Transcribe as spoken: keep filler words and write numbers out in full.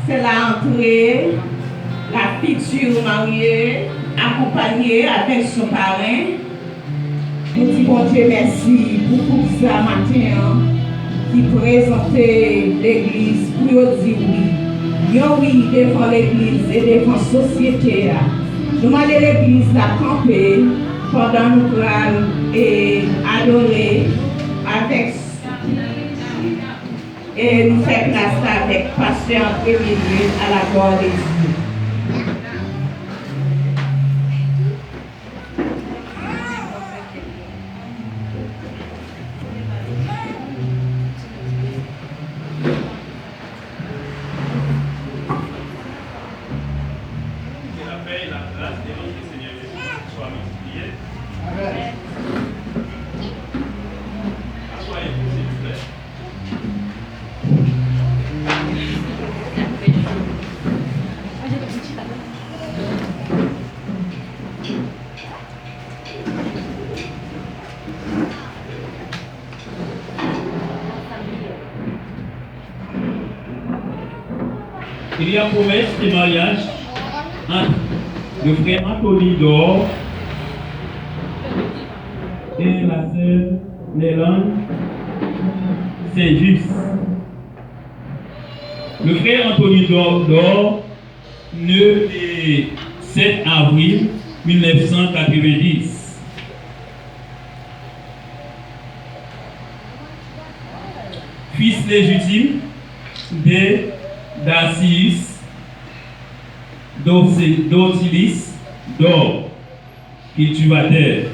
C'est la rentrée, la future mariée, accompagnée avec son parrain. Nou di Bondye mèsi pou koup sa maten an ki prezante legliz pou yo di wi. Yon wi devan legliz e devan sosyete a. Nou mande legliz la kanpe pandan nou pral e adore avèk e nou fè plas la avèk pastè André Mildred à la gloire de Dieu. Que la paix et la grâce de notre Seigneur Jésus-Christ soient multipliées. Amen. Asseyez-vous, s'il vous plaît. Il y a promesse de mariage entre le frère Anthony Dor et la sœur Nelane Saint-Just. Le frère Anthony Dor, Dor, né le sept avril mille neuf cent quatre-vingt-dix. Fils légitime de Darcius Dorce-, Dortilis Dor, cultivateur,